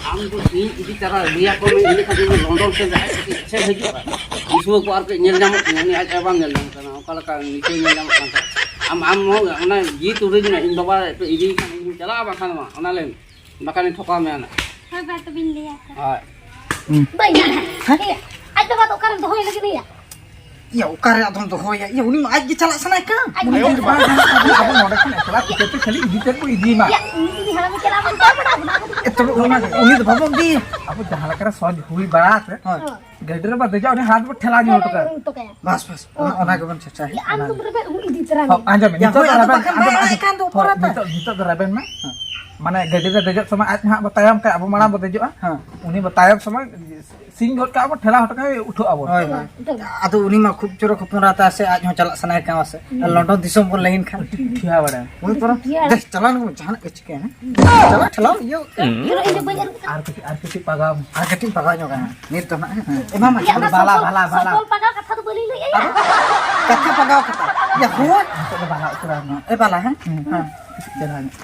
ᱟᱢ ᱫᱚ ᱤᱧ ᱤᱫᱤ ᱛᱟᱨᱟ ᱤᱫᱤᱭᱟ ᱠᱚ ᱢᱮ, ᱤᱱᱟᱹ ᱠᱷᱟᱱ ᱤᱧ ᱫᱚ ᱞᱚᱱᱰᱚᱱ ᱥᱮᱫ ᱡᱟᱦᱟᱸᱭ ᱠᱟᱹᱴᱤᱡ ᱮᱥᱮᱫ ᱦᱤᱡᱩᱜᱼᱟ᱾ ᱫᱤᱥᱩᱣᱟᱹ ᱠᱚ ᱟᱨ ᱠᱟᱹᱡ ᱧᱮᱞ ᱧᱟᱢᱚᱜ ᱠᱟᱱᱟ, ᱩᱱᱤ ᱟᱡ ᱟᱡ ᱵᱟᱝ ᱧᱮᱞ ᱧᱟᱢᱚᱜ ᱠᱟᱱᱟ, ᱚᱠᱟ ᱞᱮᱠᱟ ᱱᱤᱛᱚᱜ ᱧᱮᱞ ᱧᱟᱢᱚᱜ ᱠᱟᱱ ᱛᱟᱦᱮᱸᱫ᱾ ᱟᱢ, ᱟᱢ ᱦᱚᱸ ᱚᱱᱟ ᱡᱤᱣᱤ ᱛᱩᱨᱤᱧ ᱢᱮ, ᱤᱧ ᱵᱟᱵᱟ ᱤᱫᱤᱭᱮ ᱠᱷᱟᱱ ᱤᱧ ᱪᱟᱞᱟᱜᱼᱟ, ᱵᱟᱠᱷᱟᱱ ᱢᱟ, ᱚᱱᱟ ᱞᱟᱹᱭ ᱢᱮ, ᱵᱟᱠᱷᱟᱱᱤᱧ ᱴᱷᱚᱠᱟᱣ ᱢᱮᱭᱟ ᱱᱟᱜ᱾ ᱦᱳᱭ, ᱵᱟ, ᱛᱚᱵᱮᱧ ᱞᱟᱹᱭᱟ᱾ ᱦᱳᱭ᱾ ᱵᱟᱹᱧ ᱞᱟᱹᱭᱟ᱾ ᱦᱮᱸ? ᱟᱡ ᱵᱟᱵᱟ ᱫᱚ ᱚᱠᱟᱨᱮᱢ ᱫᱚᱦᱚᱭ ᱞᱟᱹᱜᱤᱫ ᱮᱭᱟ? ᱤᱭᱟᱹ, ᱚᱠᱟᱨᱮ ᱟᱫᱚᱢ ᱫᱚᱦᱚᱭᱟ? ᱤᱭᱟᱹ, ᱩᱱᱤ ᱢᱟ ᱟᱡ ᱜᱮ ᱪᱟᱞᱟᱜ ᱥᱟᱱᱟᱭᱮ ᱠᱟᱱ᱾ ᱟᱡ ᱜᱮ ᱩᱱᱤ ᱪᱟᱞᱟᱜ ᱵᱟᱝ ᱥᱟᱱᱟᱭᱮ ᱠᱟᱱ᱾ ᱟᱵᱚ ᱱᱚᱰᱮ ᱠᱷᱚᱱ ᱮᱠᱞᱟ ᱪᱤᱠᱟᱹᱛᱮ ᱠᱷᱟᱹᱞᱤ ᱤᱫᱤ ᱛᱮᱫ ᱵᱚ ᱤᱫᱤᱭᱮᱢᱟ? ᱭᱟ, ᱩᱱᱤ ᱡᱩᱫᱤ ᱦᱟᱲᱟᱢᱮ ᱪᱟᱞᱟᱜ ᱵᱚᱱ ᱵᱟᱭ ᱵᱟᱲᱟᱭᱟ, ᱚᱱᱟ ᱠᱚᱫᱚ ᱮ, ᱛᱚᱵᱮ ᱚᱱᱟ, ᱩᱱᱤ ᱫᱚ ᱵᱟᱵᱚᱱ ᱤᱫᱤᱭᱟ᱾ ᱟᱵᱚ ᱡᱟᱦᱟᱸ ᱞᱮᱠᱟᱨᱮ ᱥᱚᱡᱽ ᱦᱩᱭ ᱵᱟᱲᱟ ᱠᱟᱛᱮ ᱦᱳᱭ᱾ ᱜᱟᱹᱰᱤ ᱨᱮ ᱵᱟ ᱫᱮᱡᱚᱜ, ᱩᱱᱤ ᱦᱟᱛ ᱵᱚ ᱴᱷᱮᱞᱟᱣ ᱧᱚᱜ ᱦᱚᱴᱚ ᱠᱟᱜᱼᱟ᱾ ᱦᱚᱴᱚ ᱠᱟᱭᱟ᱾ ᱵᱟᱥ, ᱵᱟᱥ, ᱚᱱᱟ, ᱚᱱᱟ ᱜᱮᱵᱚᱱ ᱪᱮᱥᱴᱟᱭᱟ᱾ ᱭᱟ, ᱟᱢ ᱫᱚ ᱨᱮᱵᱮᱱ ᱩᱱᱤ ᱤᱫᱤ ᱛᱚᱨᱟ ᱦᱚᱸ, ᱢᱮ᱾ ᱟᱸᱡᱚᱢ ᱢᱮ, ᱭᱟ, ᱱᱤᱛᱚᱜ ᱦᱳᱭ, ᱫᱚ ᱟᱫᱚ ᱨᱮᱵᱮᱱ, ᱵᱟᱠᱷᱟᱱ ᱟᱸᱡᱚᱢ ᱵᱟᱭ ᱢᱮ, ᱟᱸᱡᱚᱢ ᱢᱮ᱾ ᱟᱭ ᱠᱷᱟᱱ ᱫᱚ ᱦᱳᱭ, ᱯᱚᱨᱮᱛᱮ᱾ ᱱᱤᱛᱚᱜ, ᱱᱤᱛᱚᱜ ᱫᱚ ᱨᱮᱵᱮᱱ ᱢᱮ᱾ ᱦᱮᱸ᱾ ᱢᱟᱱᱮ ᱜᱟᱹᱰᱤ ᱨᱮ ᱫᱮᱡᱚᱜ ᱥᱚᱢᱚᱭ ᱟᱡ ᱦᱟᱸᱜ ᱵᱚ ᱛᱟᱭᱚᱢ ᱠᱟᱭᱟ, ᱟᱵᱚ ᱢᱟᱲᱟᱝ ᱵᱚ ᱫᱮᱡᱚᱜᱼᱟ᱾ ᱦᱮᱸ᱾ ᱩᱱᱤ ᱵᱚ ᱛᱟᱭᱚᱢ ᱥᱚᱢᱚᱭ ᱥᱤᱧ ᱜᱚᱫ ᱠᱟᱜᱼᱟ ᱵᱚ, ᱴᱷᱮᱞᱟᱣ ᱦᱚᱴᱚ ᱠᱟᱜᱼᱟ, ᱩᱴᱷᱟᱹᱜ ᱟᱵᱚᱱ᱾ ᱦᱳᱭ, ᱦᱳᱭ᱾ ᱟᱫᱚ ᱩᱱᱤ ᱢᱟ ᱠᱷᱩᱵ ᱪᱚᱨᱚᱠ ᱦᱚᱯᱚᱱ ᱮᱨᱟ ᱛᱟᱭ ᱥᱮ, ᱟᱡ ᱦᱚᱸ ᱪᱟᱞᱟᱜ ᱥᱟᱱᱟᱭᱮ ᱠᱟᱱᱟ ᱥᱮ᱾ ᱦᱩᱸ᱾ ᱞᱚᱱᱰᱚᱱ ᱫᱤᱥᱚᱢ ᱵᱚᱱ ᱞᱟᱹᱭᱤᱱ ᱠᱷᱟᱱ᱾ ᱴᱷᱤᱠ ᱴᱷᱤᱭᱟ ᱵᱟᱲᱟ᱾ ᱦᱳᱭ, ᱯᱚᱨᱚᱵᱽ᱾ ᱴᱷᱤᱭᱟ᱾ ᱫᱮᱥ, ᱪᱟᱞᱟᱣ ᱞᱮᱱ ᱜᱮ, ᱡᱟᱦᱟᱱᱟᱜ ᱜᱮ ᱪᱤᱠᱟᱹᱭᱟ, ᱦᱮᱸ? ᱪᱟᱞᱟᱜ ᱴᱷᱮᱞᱟᱣ ᱤᱭᱟᱹ᱾ ᱤᱧ ᱫᱚ ᱵᱟᱹᱧ ᱟᱹᱨᱩᱵ ᱠᱟᱱᱟ᱾ ᱟᱨ ᱠᱟᱹᱴᱤᱡ, ᱟᱨ ᱠᱟᱹᱴᱤᱡ ᱯᱟᱜᱟᱣ᱾ ᱟᱨ ᱠᱟᱹᱴᱤᱡ ᱯᱟᱜᱟᱣ ᱧᱚᱜᱟ ᱦᱟᱸᱜ᱾ ᱱᱤᱛ ᱫᱚ ᱦᱟᱸᱜ, ᱦᱮᱸ᱾ ᱮᱢᱟᱢᱟ᱾ ᱤᱭᱟᱹ, ᱚᱱᱟ ᱵᱟᱞᱟ, ᱥᱚᱠᱚᱞ, ᱵᱟᱞᱟ, ᱵᱟᱞᱟ᱾ ᱥᱚᱠᱚᱞ ᱯᱟᱜᱟᱣ ᱠᱟᱛᱷᱟ ᱫᱚ ᱵᱟᱹᱞᱤᱧ ᱞᱟᱹᱭᱮᱫᱼᱟ᱾ ᱟᱫᱚ ᱠᱟᱛᱷᱟ ᱯᱟᱜᱟᱣ ᱠᱟᱛᱷᱟ᱾ ᱤᱭᱟᱹ, ᱦᱳᱭ᱾ ᱱᱤᱛᱚᱜ ᱫᱚ ᱵᱟᱞᱟ ᱩᱛᱟᱹᱨᱟ ᱱᱚᱣᱟ᱾ ᱮ, ᱵᱟᱞᱟ, ᱦᱮᱸ? ᱦᱮᱸ᱾ ᱦᱮᱸ᱾ ᱪᱮᱦᱨᱟ ᱧᱚᱜ᱾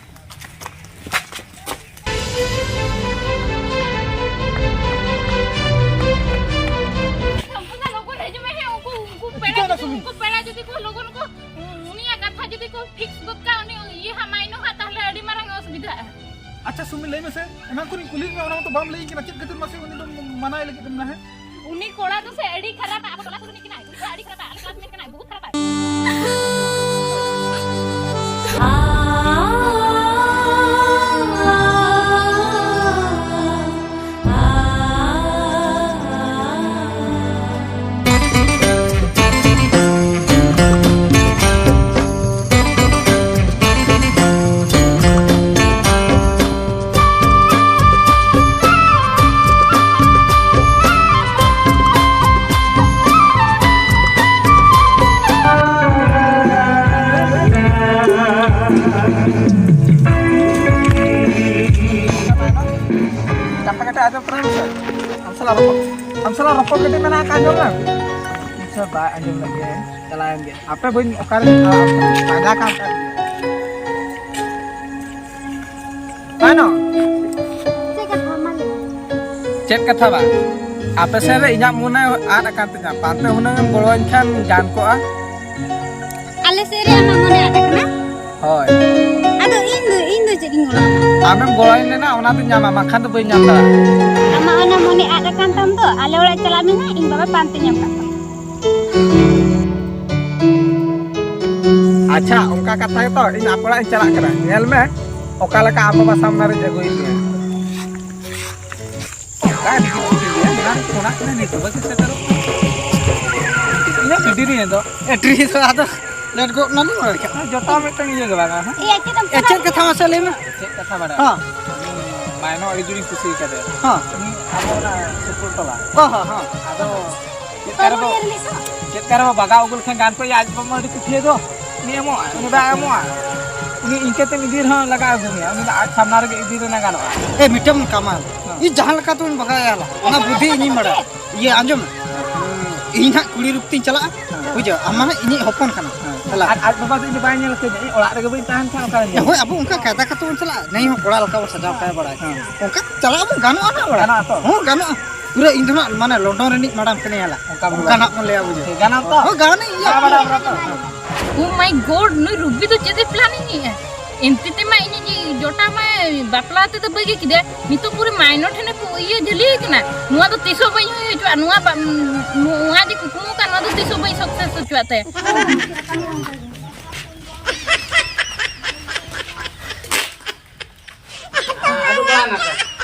ᱩᱱᱠᱩ ᱫᱚ ᱞᱚᱜᱚᱱ ᱦᱤᱡᱩᱜ ᱢᱮ, ᱦᱮᱸ, ᱩᱱᱠᱩ, ᱩᱱᱠᱩ ᱯᱮᱲᱟ ᱪᱤᱠᱟᱹᱭᱮᱱᱟ ᱡᱩᱫᱤ, ᱥᱩᱢᱤ? ᱩᱱᱠᱩ ᱯᱮᱲᱟ ᱡᱩᱫᱤ ᱠᱚ ᱞᱚᱜᱚᱱ ᱠᱚ, ᱩᱱᱤᱭᱟᱜ ᱠᱟᱛᱷᱟ ᱡᱩᱫᱤ ᱠᱚ ᱯᱷᱤᱠᱥ ᱜᱚᱫ ᱠᱟᱜ, ᱩᱱᱤ ᱤᱭᱟᱹ ᱦᱟᱸᱜ ᱢᱟᱭᱱᱚ ᱦᱟᱸᱜ, ᱛᱟᱦᱞᱮ ᱟᱹᱰᱤ ᱢᱟᱨᱟᱝ ᱚᱥᱩᱵᱤᱫᱷᱟᱜᱼᱟ᱾ ᱟᱪᱪᱷᱟ ᱥᱩᱢᱤ, ᱞᱟᱹᱭ ᱢᱮᱥᱮ, ᱮᱱᱟᱝ ᱠᱷᱚᱱᱤᱧ ᱠᱩᱞᱤᱭᱮᱫ ᱢᱮᱭᱟ, ᱚᱱᱟ ᱢᱟᱛᱚ ᱵᱟᱢ ᱞᱟᱹᱭᱟᱹᱧ ᱠᱟᱱᱟ, ᱪᱮᱫ ᱠᱷᱟᱹᱛᱤᱨ ᱢᱟᱥᱮ ᱩᱱᱤ ᱫᱚᱢ ᱢᱟᱱᱟᱭ ᱞᱟᱹᱜᱤᱫ ᱮᱢ ᱱᱟᱦᱮ? ᱩᱱᱤ ᱠᱚᱲᱟ ᱫᱚ ᱥᱮ ᱟᱹᱰᱤ ᱠᱷᱟᱨᱟᱯᱟ, ᱟᱵᱚ ᱴᱚᱞᱟ ᱠᱚ ᱨᱤᱱᱤᱡ ᱠᱟᱱᱟᱭ, ᱩᱱᱤ ᱠᱚᱲᱟ ᱟᱹᱰᱤ ᱠᱷᱟᱨᱟᱯᱟ, ᱟᱞᱮ ᱠᱞᱟᱥᱢᱮᱴ ᱠᱟᱱᱟᱭ, ᱵᱚᱦᱩᱛ ᱠᱷᱟᱨᱟᱯᱟ᱾ ᱠᱟᱛᱷᱟ ᱠᱟᱹᱴᱤᱡ ᱟᱸᱡᱚᱢ ᱛᱟᱞᱟᱝ ᱢᱮᱥᱮ᱾ ᱟᱢ ᱥᱟᱞᱟᱜ ᱨᱚᱯᱚᱲ, ᱟᱢ ᱥᱟᱞᱟᱜ ᱨᱚᱯᱚᱲ ᱠᱟᱹᱴᱤᱡ ᱢᱮᱱᱟᱜ ᱟᱠᱟᱫ, ᱟᱸᱡᱚᱢ ᱢᱮ᱾ ᱟᱪᱪᱷᱟ, ᱵᱟᱭ ᱟᱸᱡᱚᱢ ᱞᱟᱹᱜᱤᱫ᱾ ᱪᱟᱞᱟᱣᱮᱱ ᱜᱮ᱾ ᱟᱯᱮ ᱵᱟᱹᱧ, ᱚᱠᱟᱨᱮ ᱯᱟᱸᱡᱟ ᱠᱟᱱ ᱛᱟᱦᱮᱸᱫ᱾ ᱛᱟᱭᱱᱚᱢ᱾ ᱪᱮᱫ ᱠᱟᱛᱷᱟ? ᱢᱟ ᱞᱟᱹᱭ ᱢᱮ᱾ ᱪᱮᱫ ᱠᱟᱛᱷᱟ ᱵᱟᱝ? ᱟᱯᱮ ᱥᱮᱫ ᱨᱮ ᱤᱧᱟᱹᱜ ᱢᱚᱱᱮ ᱟᱫ ᱟᱠᱟᱱ ᱛᱤᱧᱟ, ᱯᱟᱱᱛᱮ ᱦᱩᱱᱟᱹᱝ ᱮᱢ ᱜᱚᱲᱚᱣᱟᱹᱧ ᱠᱷᱟᱱ ᱜᱟᱱ ᱠᱚᱜᱼᱟ᱾ ᱟᱞᱮ ᱥᱮᱫ ᱨᱮ ᱟᱢᱟᱜ ᱢᱚᱱᱮ ᱟᱫ ᱟᱠᱟᱱᱟ? ᱦᱳᱭ᱾ ᱟᱫᱚ ᱤᱧ ᱫᱚ, ᱤᱧ ᱫᱚ ᱪᱮᱫ ᱤᱧ ᱜᱚᱲᱚᱣᱟᱢᱟ? ᱟᱢᱮᱢ ᱜᱚᱲᱚᱣᱟᱹᱧ ᱞᱮᱱᱟ, ᱚᱱᱟ ᱫᱚᱧ ᱧᱟᱢᱟ, ᱵᱟᱝᱠᱷᱟᱱ ᱫᱚ ᱵᱟᱹᱧ ᱧᱟᱢ ᱫᱟᱲᱮᱭᱟᱜᱼᱟ᱾ ᱟᱢᱟᱜ ᱚᱱᱟ ᱢᱚᱱᱮ ᱟᱫ ᱟᱠᱟᱱ ᱛᱟᱢ ᱫᱚ, ᱟᱞᱮ ᱚᱲᱟᱜ ᱪᱟᱞᱟᱜ ᱢᱮ ᱱᱟᱜ, ᱤᱧ ᱵᱟᱵᱟ ᱯᱟᱱᱛᱮ ᱧᱟᱢ ᱠᱟᱜ ᱛᱟᱢᱟ᱾ ᱟᱪᱪᱷᱟ, ᱚᱱᱠᱟ ᱠᱟᱛᱷᱟ ᱜᱮᱛᱚ, ᱤᱧ ᱟᱯᱲᱟᱜ ᱤᱧ ᱪᱟᱞᱟᱜ ᱠᱟᱱᱟ᱾ ᱧᱮᱞ ᱢᱮ, ᱚᱠᱟ ᱞᱮᱠᱟ ᱟᱢ ᱵᱟᱵᱟ ᱥᱟᱢᱱᱟ ᱨᱤᱧ ᱟᱹᱜᱩᱭᱮᱫ ᱢᱮᱭᱟ᱾ ᱚᱱᱠᱟ ᱟᱹᱰᱤ ᱠᱤᱪᱷᱩ ᱜᱮᱭᱟ, ᱚᱱᱟ ᱠᱷᱚᱱᱟᱜ ᱠᱟᱱᱟ ᱱᱤᱛᱚᱜ ᱵᱟᱠᱤ ᱥᱮᱴᱮᱨᱚᱜ ᱠᱟᱱᱟ᱾ ᱤᱧᱟᱹᱜ ᱜᱟᱹᱰᱤ ᱨᱮ ᱫᱚ ᱮᱴᱨᱤ ᱫᱚ ᱟᱫᱚ ᱞᱮᱴ ᱜᱚᱫ ᱱᱟᱞᱤᱧ ᱵᱟᱲᱟᱭ ᱠᱟᱱᱟ᱾ ᱡᱚᱴᱟᱣ ᱢᱤᱫᱴᱟᱝ ᱤᱭᱟᱹ ᱜᱮ ᱵᱟᱝᱟ, ᱦᱮᱸ? ᱮᱭ, ᱪᱮᱫ ᱮᱢ ᱮ, ᱪᱮᱫ ᱠᱟᱛᱷᱟ ᱢᱟᱥᱮ ᱞᱟᱹᱭ ᱢᱮ? ᱪᱮᱫ ᱠᱟᱛᱷᱟ ᱵᱟᱲᱟᱭ? ᱦᱚᱸ᱾ ᱩᱱᱤ ᱢᱟᱭᱱᱚ ᱟᱹᱰᱤ ᱡᱳᱨᱤᱧ ᱠᱩᱥᱤ ᱠᱟᱫᱮᱭᱟ᱾ ᱦᱚᱸ᱾ ᱩᱱᱤ ᱟᱵᱚ ᱚᱱᱟ ᱥᱩᱯᱩᱨ ᱴᱚᱞᱟ᱾ ᱦᱚᱸ, ᱦᱚᱸ, ᱦᱚᱸ᱾ ᱟᱫᱚ ᱪᱮᱫ ᱠᱟᱨᱮ ᱵᱚ, ᱪᱮᱫ ᱠᱟᱨᱮ ᱵᱚ ᱵᱟᱜᱟᱣ ᱟᱹᱜᱩ ᱞᱮᱠᱷᱟᱱ ᱜᱟᱱ ᱠᱚᱜᱼᱟ? ᱟᱡ ᱵᱟᱵᱟ ᱟᱹᱰᱤ ᱠᱩᱴᱷᱤᱭᱟᱹ ᱫᱚ᱾ ᱩᱱᱤ ᱮᱢᱚᱜᱼᱟ, ᱩᱱᱤ ᱵᱟᱭ ᱮᱢᱚᱜᱼᱟ᱾ ᱩᱱᱤ ᱤᱱᱠᱟᱹ ᱛᱮᱢ ᱤᱫᱤ ᱨᱮᱦᱚᱸ ᱞᱟᱜᱟᱣ ᱟᱹᱜᱩ ᱢᱮᱭᱟ᱾ ᱩᱱᱤ ᱫᱚ ᱟᱡ ᱥᱟᱢᱱᱟ ᱨᱮᱜᱮ ᱤᱫᱤ ᱨᱮᱱᱟᱜ ᱜᱟᱱᱚᱜᱼᱟ᱾ ᱮ, ᱢᱤᱫᱴᱟᱝ ᱠᱟᱢᱟᱞ᱾ ᱦᱮᱸ᱾ ᱤᱧ ᱡᱟᱦᱟᱸ ᱞᱮᱠᱟ ᱛᱮᱵᱚᱱ ᱵᱟᱜᱟᱣ ᱮᱭᱟ, ᱚᱱᱟ ᱵᱩᱫᱷᱤ ᱤᱧᱤᱧ ᱵᱟᱲᱟᱭᱟ᱾ ᱤᱭᱟᱹ, ᱟᱸᱡᱚᱢ ᱢᱮ᱾ ᱤᱧ ᱦᱟᱸᱜ ᱠᱩᱲᱤ ᱨᱩᱯ ᱛᱤᱧ ᱪᱟᱞᱟᱜᱼᱟ᱾ ᱦᱮᱸ᱾ ᱵᱩᱡᱷᱟᱹᱣ? ᱟᱢ ᱢᱟ ᱦᱟᱸᱜ ᱤᱧᱤᱡ ᱦᱚᱯᱚᱱ ᱠᱟᱱᱟ᱾ ᱦᱮᱸ᱾ ᱪᱟᱞᱟᱜ᱾ ᱟᱨ ᱟᱡ ᱵᱟᱵᱟ ᱫᱚ ᱤᱧ ᱫᱚ ᱵᱟᱭ ᱧᱮᱞ ᱠᱟᱹᱧᱟ᱾ ᱤᱧ ᱚᱲᱟᱜ ᱨᱮᱜᱮ ᱵᱟᱹᱧ ᱛᱟᱦᱮᱱ ᱠᱷᱟᱱ ᱚᱠᱟᱨᱮ ᱧᱮᱞ? ᱦᱳᱭ, ᱟᱵᱚ ᱚᱱᱠᱟ ᱠᱟᱭᱫᱟ ᱠᱟᱛᱮ ᱵᱚᱱ ᱪᱟᱞᱟᱜᱼᱟ᱾ ᱱᱟᱹᱭ ᱦᱚᱸ ᱠᱚᱲᱟ ᱞᱮᱠᱟ ᱵᱚᱱ ᱥᱟᱡᱟᱣ ᱠᱟᱭᱟ, ᱵᱟᱲᱟᱭ᱾ ᱦᱮᱸ᱾ ᱚᱱᱠᱟ ᱪᱟᱞᱟᱜ ᱟᱵᱚᱱ, ᱜᱟᱱᱚᱜᱼᱟ ᱱᱟᱜ, ᱵᱟᱲᱟᱭ᱾ ᱜᱟᱱᱚᱜᱼᱟ ᱛᱚ? ᱦᱚᱸ, ᱜᱟᱱᱚᱜᱼᱟ᱾ ᱯᱩᱨᱟᱹ ᱤᱧ ᱫᱚ ᱱᱟᱜ, ᱢᱟᱱᱮ, ᱞᱚᱱᱰᱚᱱ ᱨᱤᱱᱤᱡ ᱢᱟᱰᱟᱢ ᱠᱟᱹᱱᱟᱹᱧ ᱦᱟᱞᱟ᱾ ᱚᱱᱠᱟ ᱵᱚᱱ ᱚᱱᱠᱟ ᱞᱟᱹᱭᱟ᱾ ᱱᱟᱜ ᱵᱚᱱ ᱞᱟᱹᱭᱟ, ᱵᱩᱡᱷᱟᱹᱣ᱾ ᱴᱷᱤᱠ, ᱜᱟᱱᱚᱜᱼᱟ ᱛᱚ? ᱦᱚᱸ, ᱜᱟᱱᱮ ᱤᱭᱟᱹ᱾ ᱵᱟᱲᱟ, ᱵᱟᱲᱟ, ᱵᱟᱲᱟ ᱛᱚ? Oh my God, ᱱᱩᱭ ᱨᱩᱵᱤ ᱫᱚ ᱪᱮᱫ ᱮ planning ᱮᱜᱼᱟ? ᱮᱱᱛᱮ ᱛᱮᱢᱟ ᱤᱧᱤᱡ ᱡᱚᱴᱟ ᱢᱟ ᱵᱟᱯᱞᱟ ᱛᱮᱫᱚ ᱵᱟᱹᱜᱤ ᱠᱮᱫᱟᱭ, ᱱᱤᱛᱚᱜ ᱯᱩᱨᱟᱹ ᱢᱟᱭᱱᱚ ᱴᱷᱮᱱᱮ ᱠᱚ ᱤᱭᱟᱹ ᱡᱷᱟᱹᱞᱤ ᱟᱠᱟᱱᱟ᱾ ᱱᱚᱣᱟ ᱫᱚ ᱛᱤᱥ ᱦᱚᱸ ᱵᱟᱹᱧ ᱦᱩᱭ ᱦᱚᱪᱚᱣᱟᱜᱼᱟ᱾ ᱱᱚᱣᱟ ᱵᱟ-, ᱱᱚᱣᱟ ᱡᱮ ᱠᱩᱠᱢᱩ ᱠᱟᱱ, ᱱᱚᱣᱟ ᱫᱚ ᱛᱤᱥ ᱦᱚᱸ ᱵᱟᱹᱧ success ᱦᱚᱪᱚᱣᱟᱜ ᱛᱟᱭᱟ᱾ ᱟᱫᱚ ᱵᱟᱝ ᱟᱫᱚ᱾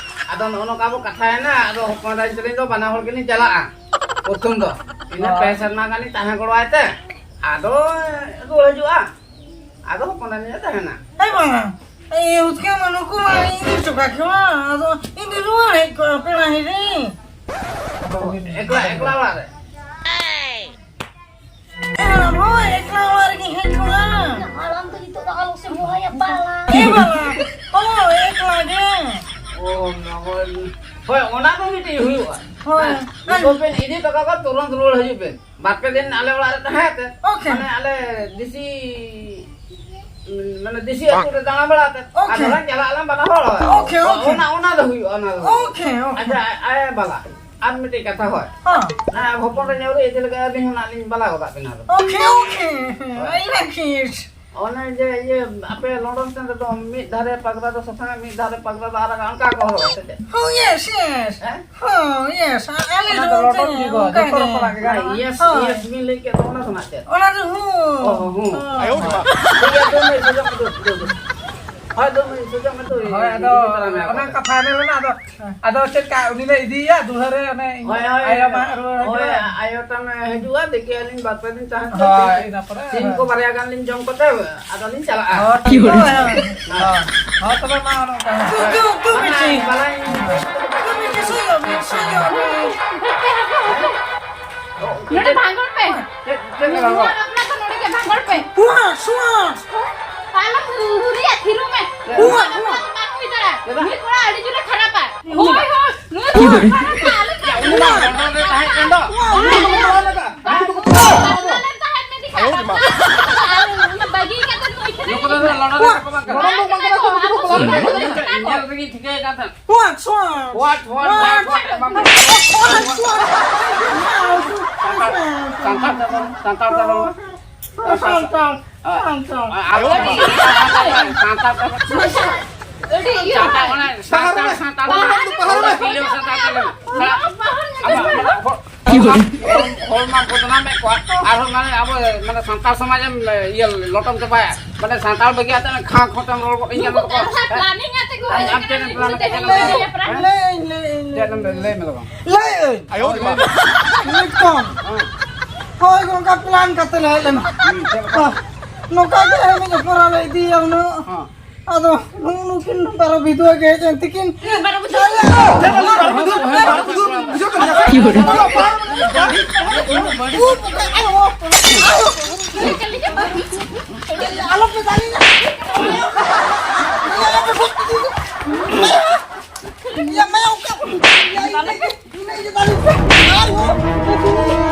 ᱟᱫᱚ ᱱᱚᱜᱼᱚ ᱱᱚᱝᱠᱟ ᱵᱚ ᱠᱟᱛᱷᱟᱭᱮᱱᱟ, ᱟᱫᱚ ᱦᱚᱯᱚᱱ ᱮᱨᱟ ᱛᱟᱹᱞᱤᱧ ᱫᱚ ᱵᱟᱱᱟ ᱦᱚᱲ ᱜᱮᱞᱤᱧ ᱪᱟᱞᱟᱜᱼᱟ᱾ ᱯᱨᱚᱛᱷᱚᱢ ᱫᱚ᱾ ᱤᱱᱟᱹ ᱦᱳᱭ᱾ ᱯᱮ ᱥᱮᱨᱢᱟ ᱜᱟᱱᱤᱧ ᱛᱟᱦᱮᱸ ᱜᱚᱲᱚᱣᱟᱭ ᱛᱮ, ᱟᱫᱚ ᱨᱩᱣᱟᱹᱲ ᱦᱤᱡᱩᱜᱼᱟ᱾ ᱟᱫᱚ ᱦᱚᱯᱚᱱ ᱮᱨᱟ ᱛᱟᱦᱮᱱᱟ᱾ ᱦᱮᱸ ᱵᱟᱝᱟ᱾ ᱤᱭᱟᱹ, ᱩᱥᱠᱮ ᱢᱟ ᱱᱩᱠᱩ ᱢᱟ ᱤᱫᱤ ᱦᱚᱴᱚ ᱠᱟᱜ ᱠᱤᱱ ᱢᱟ᱾ ᱟᱫᱚ ᱤᱫᱤ ᱨᱩᱣᱟᱹᱲ ᱦᱮᱡ ᱠᱚᱜᱼᱟ ᱯᱮᱲᱟ ᱦᱤᱨᱤ᱾ ᱮᱠᱞᱟ, ᱮᱠᱞᱟ ᱚᱲᱟᱜ ᱨᱮ᱾ ᱦᱮᱸ, ᱦᱳᱭ, ᱮᱠᱞᱟ ᱚᱲᱟᱜ ᱨᱮᱜᱮ ᱦᱮᱡ ᱠᱚᱜᱼᱟ᱾ ᱦᱟᱲᱟᱢ ᱫᱚ ᱱᱤᱛᱚᱜ ᱫᱚ ᱟᱞᱚ ᱥᱮ ᱵᱚᱦᱚᱭᱟ ᱯᱟᱞᱟ᱾ ᱦᱮᱸ, ᱵᱟᱞᱟ᱾ ᱦᱳᱭ, ᱮᱠᱞᱟ ᱜᱮ᱾ ᱚ, ᱢᱟ, ᱦᱳᱭ᱾ ᱦᱳᱭ, ᱚᱱᱟ ᱫᱚ ᱢᱤᱫᱴᱤᱡ ᱦᱩᱭᱩᱜᱼᱟ᱾ ᱦᱳᱭ᱾ ᱦᱮᱸ, ᱱᱤᱛᱚᱜ ᱵᱮᱱ ᱤᱫᱤ ᱦᱚᱴᱚ ᱠᱟᱠᱚ, ᱛᱩᱨᱟᱹᱱᱛ ᱨᱩᱣᱟᱹᱲ ᱦᱤᱡᱩᱜ ᱵᱮᱱ᱾ ᱵᱟᱨ ᱯᱮ ᱫᱤᱱ ᱟᱞᱮ ᱚᱲᱟᱜ ᱨᱮ ᱛᱟᱦᱮᱸ ᱠᱟᱛᱮ, OK᱾ ᱢᱟᱱᱮ ᱟᱞᱮ ᱫᱮᱥᱤ, ᱢᱟᱱᱮ ᱫᱮᱥᱤ ᱟᱹᱛᱩ ᱨᱮ ᱫᱟᱬᱟ ᱵᱟᱲᱟ ᱠᱟᱛᱮ, OK᱾ ᱟᱫᱚ ᱞᱟᱝ ᱪᱟᱞᱟᱜ ᱟᱞᱟᱝ ᱵᱟᱱᱟ ᱦᱚᱲ᱾ OK, OK᱾ ᱚᱱᱟ, ᱚᱱᱟ ᱫᱚ ᱦᱩᱭᱩᱜᱼᱟ, ᱚᱱᱟ ᱫᱚ ᱦᱩᱭᱩᱜᱼᱟ᱾ OK, OK᱾ ᱟᱪᱪᱷᱟ, ᱟᱭ ᱵᱟᱞᱟ, ᱟᱨ ᱢᱤᱫᱴᱮᱡ ᱠᱟᱛᱷᱟ ᱦᱳᱭ᱾ ᱦᱚᱸ᱾ ᱦᱮᱸ, ᱦᱚᱯᱚᱱ ᱨᱮ ᱧᱮᱞ ᱤᱫᱤ ᱞᱮᱠᱟ ᱟᱹᱞᱤᱧ ᱦᱚᱸ ᱱᱟᱜ ᱞᱤᱧ ᱵᱟᱞᱟ ᱜᱚᱫᱟᱜ ᱵᱮᱱᱟ ᱟᱫᱚ᱾ OK, OK᱾ ᱦᱳᱭ᱾ I like it᱾ ᱚᱱᱮ ᱡᱮ ᱤᱭᱟᱹ, ᱟᱯᱮ ᱞᱚᱸᱰᱚᱱ ᱥᱮᱱ ᱨᱮᱫᱚ ᱢᱤᱫ ᱫᱷᱟᱨᱮ ᱯᱟᱜᱽᱨᱟ ᱫᱚ ᱥᱟᱥᱟᱝ, ᱢᱤᱫ ᱫᱷᱟᱨᱮ ᱯᱟᱜᱽᱨᱟ ᱫᱚ ᱟᱨᱟᱜ, ᱚᱱᱠᱟ ᱠᱚ ᱦᱚᱨᱚᱜᱟ ᱥᱮ ᱪᱮᱫ? Oh, yes, yes. ᱦᱮᱸ? Oh, yes. ᱟᱞᱮ ᱚᱱᱟ ᱫᱚ ᱫᱚ ᱞᱚᱸᱰᱚᱱ ᱚᱱᱠᱟ ᱜᱮ ᱜᱮ, ᱡᱚᱛᱚ ᱦᱚᱲ ᱦᱚᱨᱚᱜᱟ᱾ ᱦᱳᱭ. Yes, yes ᱵᱤᱱ ᱞᱟᱹᱭ ᱠᱮᱫ ᱫᱚ, ᱚᱱᱟ ᱫᱚ ᱱᱟᱜ ᱪᱮᱫ? ᱚᱱᱟ ᱫᱚ ᱦᱩᱸ. ᱚ, ᱦᱩᱸ. ᱦᱳᱭ. ᱴᱷᱤᱠ ᱜᱮᱭᱟ, ᱫᱩ ᱢᱤᱱᱤᱴ ᱥᱚᱡᱚᱜ ᱢᱮ, ᱫᱩ, ᱫᱩ, ᱫᱩ. ᱦᱳᱭ, ᱫᱩ ᱢᱤᱱᱤᱴ ᱥᱚᱡᱚᱜ ᱢᱮ, ᱫᱩ. ᱦᱳᱭ, ᱟᱫᱚ ᱤᱫᱤ ᱛᱟᱨᱟ ᱢᱮ ᱚᱱᱟ ᱟᱯᱟ. ᱠᱟᱛᱷᱟ ᱨᱮ ᱢᱮᱱᱟᱜ, ᱟᱫᱚ ᱟᱫᱚ ᱪᱮᱫ ᱞᱮᱠᱟ ᱩᱱᱤ ᱞᱮ ᱤᱫᱤᱭᱮᱭᱟ ᱫᱩᱞᱦᱟᱹ ᱨᱮ, ᱚᱱᱮ ᱤᱧ ᱦᱳᱭ, ᱦᱳᱭ, ᱟᱭᱳ ᱢᱟ ᱨᱩᱣᱟᱹᱲ ᱦᱳᱭ, ᱦᱤᱡᱩᱜᱼᱟ᱾ ᱟᱭᱳ ᱛᱟᱢ ᱦᱤᱡᱩᱜᱼᱟ, ᱫᱮᱠᱷᱤ ᱟᱹᱞᱤᱧ ᱵᱟᱨ ᱯᱮ ᱫᱤᱱ ᱛᱟᱦᱮᱱ ᱛᱮ ᱦᱳᱭ, ᱥᱤᱢ, ᱤᱱᱟᱹ ᱯᱚᱨᱮ ᱥᱤᱢ ᱠᱚ ᱵᱟᱨᱭᱟ ᱜᱟᱱ ᱞᱤᱧ ᱡᱚᱢ ᱠᱚᱛᱮ ᱟᱫᱚ ᱞᱤᱧ ᱪᱟᱞᱟᱜᱼᱟ᱾ ᱦᱳᱭ, ᱦᱳᱭ, ᱦᱳᱭ᱾ ᱦᱳᱭ, ᱦᱳᱭ, ᱛᱚᱵᱮ ᱢᱟ ᱚᱱᱮ ᱚᱱᱠᱟ᱾ ᱫᱩ, ᱫᱩ, ᱫᱩ ᱵᱤᱴᱤ᱾ ᱵᱟᱞᱟᱧ ᱫᱩ ᱵᱤᱴᱤ, ᱥᱩᱭᱚ ᱢᱮ, ᱥᱩᱭᱚ ᱢᱮ᱾ ᱱᱚᱰᱮ ᱵᱷᱟᱸᱜᱚᱲ ᱯᱮ᱾ ᱪᱮᱫ, ᱪᱮᱫ ᱞᱮᱠᱟ ᱱᱚᱣᱟ ᱵᱟᱯᱞᱟ ᱫᱚ ᱱᱚᱰᱮ ᱜᱮ ᱵᱷᱟᱸᱜᱚᱲ ᱯᱮ᱾ ᱦᱩᱣᱟ, ᱥᱩᱣᱟ᱾ ᱟᱞᱚᱢ ᱦᱩᱨᱤᱭᱟ, ᱛᱷᱤᱨᱚᱜ ᱢᱮ᱾ ᱦᱩᱣᱟ, ᱱᱚᱣᱟ ᱦᱩᱣᱟ᱾ ᱵᱟᱯᱞᱟ ᱫᱚ ᱵᱟᱝ ᱦᱩᱭ ᱫᱟᱲᱮᱭᱟᱜᱼᱟ᱾ ᱪᱮᱫᱟᱜ? ᱢᱤᱫ ᱠᱚᱲᱟ ᱟᱹᱰᱤ ᱡᱳᱨᱮ ᱠᱷᱟᱨᱟᱯᱟ᱾ ᱦᱳᱭ, ᱦᱳᱭ, ᱱᱩᱭ ᱫᱚ ᱠᱷᱟᱨᱟᱯᱟ, ᱟᱞᱚ ᱪᱟᱞᱟᱜ᱾ ᱩᱱᱤ ᱢᱟ ᱞᱚᱱᱰᱚᱱ ᱨᱮ ᱛᱟᱦᱮᱸ ᱠᱟᱱ ᱫᱚ᱾ ᱩᱱᱤ ᱫᱚ ᱵᱟᱯᱞᱟ ᱞᱮᱫᱟ᱾ ᱵᱟᱯᱞᱟ ᱞᱮᱱ ᱛᱟᱦᱮᱸᱫ ᱢᱮᱱᱫᱤ ᱠᱷᱟᱱ ᱟᱭᱳ ᱨᱮ ᱢᱟ᱾ ᱵᱟᱯᱞᱟ ᱫᱚ ᱟᱞᱚ, ᱚᱱᱟ ᱵᱟᱹᱜᱤ ᱠᱟᱛᱮ ᱱᱩᱭ ᱴᱷᱮᱱ ᱵᱟᱠᱚ ᱫᱚ ᱞᱚᱱᱰᱚᱱ ᱨᱮ ᱵᱟᱠᱚ ᱵᱟᱝ ᱠᱟᱱᱟ᱾ ᱵᱟᱝ ᱠᱟᱱᱟ ᱠᱚ, ᱟᱞᱚ ᱥᱩᱨ ᱨᱮ ᱧᱮᱞ ᱨᱮᱜᱮ ᱴᱷᱤᱠᱟᱹᱭ ᱠᱟᱱ ᱛᱟᱦᱮᱸᱫ᱾ What, what? What, what, what, what, what? What, what? Santal, Santal ᱛᱮ ᱨᱚᱲ, ᱥᱟᱱᱛᱟᱲ ᱛᱮ ᱨᱚᱲ᱾ ᱥᱟᱱᱛᱟᱲ, ᱥᱟᱱᱛᱟᱲ᱾ ᱟᱨ ᱥᱟᱱᱛᱟᱲ ᱛᱮ ᱨᱚᱲ᱾ ᱟᱹᱰᱤ ᱤᱭᱟᱹ᱾ ᱥᱟᱱᱛᱟᱲ, ᱚᱱᱮ ᱥᱟᱱᱛᱟᱲ, ᱥᱟᱱᱛᱟᱲ ᱛᱮ ᱨᱚᱲ᱾ ᱯᱟᱦᱟᱲ ᱨᱮ᱾ ᱵᱤᱞᱟᱹᱣ ᱥᱟᱱᱛᱟᱲ ᱛᱮ ᱨᱚᱲ᱾ ᱟᱢᱟᱜ, ᱟᱢᱟᱜ, ᱦᱚᱲ, ᱦᱚᱲ ᱢᱟ ᱵᱚᱫᱱᱟᱢᱮᱫ ᱠᱚᱣᱟ, ᱟᱨᱦᱚᱸ ᱢᱟᱱᱮ ᱟᱵᱚ ᱢᱟᱱᱮ ᱥᱟᱱᱛᱟᱲ ᱥᱚᱢᱟᱡᱽ ᱮᱢ ᱤᱭᱟᱹ ᱞᱚᱴᱚᱢ ᱪᱟᱵᱟᱭᱟ᱾ ᱢᱟᱱᱮ ᱥᱟᱱᱛᱟᱲ ᱵᱟᱹᱜᱤ ᱟᱛᱮ ᱠᱷᱟᱸ ᱠᱷᱚᱸᱴ ᱮᱢ ᱨᱚᱲ ᱜᱚᱫ ᱤᱧ ᱠᱟᱱᱟ᱾ ᱱᱩᱠᱩ ᱠᱟᱛᱷᱟ planning ᱟᱛᱮ ᱠᱚ ᱦᱮᱡ ᱟᱠᱟᱱᱟ᱾ ᱟᱢ ᱪᱮᱫ ᱮᱢ plan ᱟᱠᱟᱫᱟ? ᱞᱟᱹᱭ ᱟᱹᱧ, ᱞᱟᱹᱭ ᱟᱹᱧ, ᱞᱟᱹᱭ ᱟᱹᱧ᱾ ᱪᱮᱫ ᱮᱢ ᱞᱟᱹᱭ, ᱞᱟᱹᱭ ᱢᱮ ᱛᱟᱵᱚᱱ᱾ ᱞᱟᱹᱭ ᱟᱹᱧ᱾ ᱟᱭᱳ ᱨᱮ ᱢᱟ᱾ ᱱᱤᱛ ᱠᱷᱚᱱ᱾ ᱦᱮᱸ᱾ ᱦᱳᱭ, ᱚᱱᱠᱟ plan ᱠᱟᱛᱮ ᱞᱮ ᱦᱮᱡ ᱞᱮᱱᱟ᱾ ᱦᱩᱸ, ᱪᱮᱫ ᱞᱮᱠᱟ? ᱱᱚᱝᱠᱟ ᱜᱮ ᱢᱤᱫ ᱦᱚᱯᱚᱱ ᱞᱮ ᱤᱫᱤᱭᱟ ᱩᱱᱟᱹᱜ᱾ ᱦᱮᱸ᱾ ᱟᱫᱚ ᱱᱩᱜᱼᱩ ᱱᱩᱠᱤᱱ ᱵᱟᱨᱚ ᱵᱤᱫᱷᱩᱣᱟᱹ ᱜᱮ ᱦᱮᱡ ᱮᱱ ᱛᱤᱠᱤᱱ᱾ ᱵᱟᱨᱚ ᱵᱤᱫᱷᱩᱣᱟᱹ᱾ ᱪᱮᱫ ᱞᱮᱠᱟ ᱵᱟᱨᱚ ᱵᱤᱫᱷᱩᱣᱟᱹ? ᱵᱟᱨᱚ ᱵᱤᱫᱷᱩᱣᱟᱹ ᱵᱩᱡᱷᱟᱹᱣ ᱠᱮᱫ ᱜᱮᱭᱟ᱾ ᱠᱤ ᱦᱚᱲ? ᱟᱭᱳ, ᱟᱭᱳ, ᱟᱭᱳ᱾ ᱟᱞᱚᱯᱮ ᱫᱟᱞᱤᱧᱟ᱾ ᱟᱞᱚᱯᱮ ᱜᱚᱡ ᱠᱤᱫᱤᱧᱟ᱾ ᱭᱟ, ᱢᱟᱭᱟ, ᱚᱠᱟ ᱠᱷᱚᱱ? ᱭᱟ, ᱤᱧ ᱞᱟᱹᱜᱤᱫ, ᱤᱧ ᱞᱟᱹᱜᱤᱫ ᱫᱟᱞᱤᱧ ᱯᱮ᱾ ᱟᱭᱳ᱾